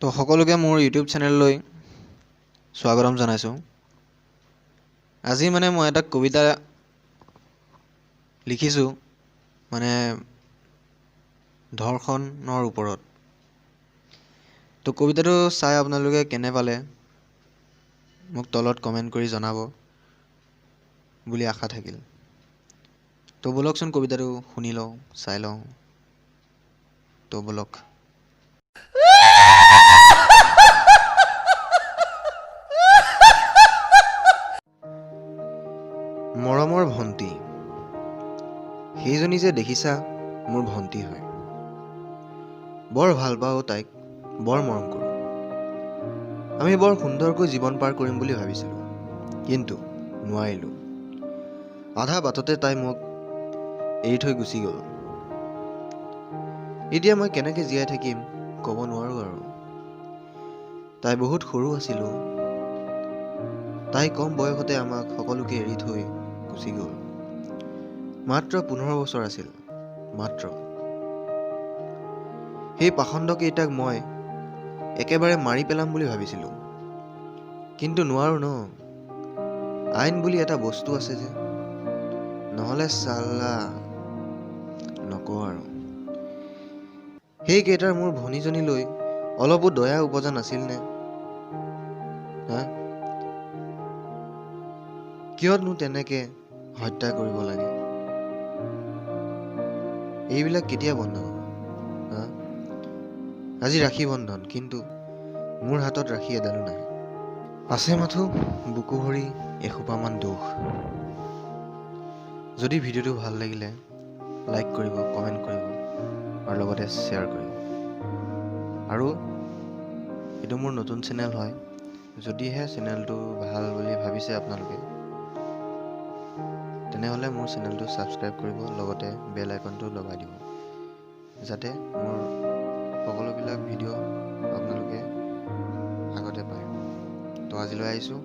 তো সকলোকে মোৰ ইউটিউব চেনেললৈ স্বাগতম জনাইছোঁ। আজি মানে মই এটা কবিতা লিখিছোঁ, মানে ধৰ্ষণৰ ওপৰত। তো কবিতাটো চাই আপোনালোকে কেনে পালে মোক তলত কমেণ্ট কৰি জনাব বুলি আশা থাকিল। তো ব'লকচোন কবিতাটো শুনি লওঁ, চাই লওঁ। তো ব'লক। মৰমৰ ভণ্টি, সেইজনী যে দেখিছা মোৰ ভণ্টি হয়। বৰ ভাল পাওঁ তাইক, বৰ মৰম কৰোঁ। আমি বৰ সুন্দৰকৈ জীৱন পাৰ কৰিম বুলি ভাবিছিলোঁ, কিন্তু নোৱাৰিলোঁ। আধা বাটতে তাই মোক এৰি থৈ গুচি গ'ল। এতিয়া মই কেনেকৈ জীয়াই থাকিম ক'ব নোৱাৰোঁ আৰু। তাই বহুত সৰু আছিলোঁ, তাই কম বয়সতে আমাক সকলোকে এৰি থৈ গুচি গ'ল। মাত্ৰ 15 বছৰ আছিল মাত্ৰ। সেই পাষণ্ডকেইটাক মই একেবাৰে মাৰি পেলাম বুলি ভাবিছিলোঁ, কিন্তু নোৱাৰোঁ ন। আইন বুলি এটা বস্তু আছে যে, নহ'লে চাল্লা নকওঁ আৰু। সেইকেইটাৰ মোৰ ভনীজনীলৈ অলপো দয়া উপজা নাছিল নে? হা, কিয়নো তেনেকে হত্যা কৰিব লাগে? এইবিলাক কেতিয়া বন্ধ হ'ব? হা, আজি ৰাখী বন্ধন, কিন্তু মোৰ হাতত ৰাখী এডালো নাই। আছে মাথো বুকু ভৰি এসোপামান দুখ। যদি ভিডিঅ'টো ভাল লাগিলে লাইক কৰিব, কমেণ্ট কৰিব আৰু লগতে শ্বেয়াৰ কৰিব। আৰু এইটো মোৰ নতুন চেনেল হয়, যদিহে চেনেলটো ভাল বুলি ভাবিছে আপোনালোকে, তেনেহ'লে মোৰ চেনেলটো ছাবস্ক্ৰাইব কৰিব, লগতে বেল আইকনটো দবাই দিব, যাতে মোৰ সকলোবিলাক ভিডিঅ' আপোনালোকে আগতে পায়। তো আজিলৈ আহিছোঁ।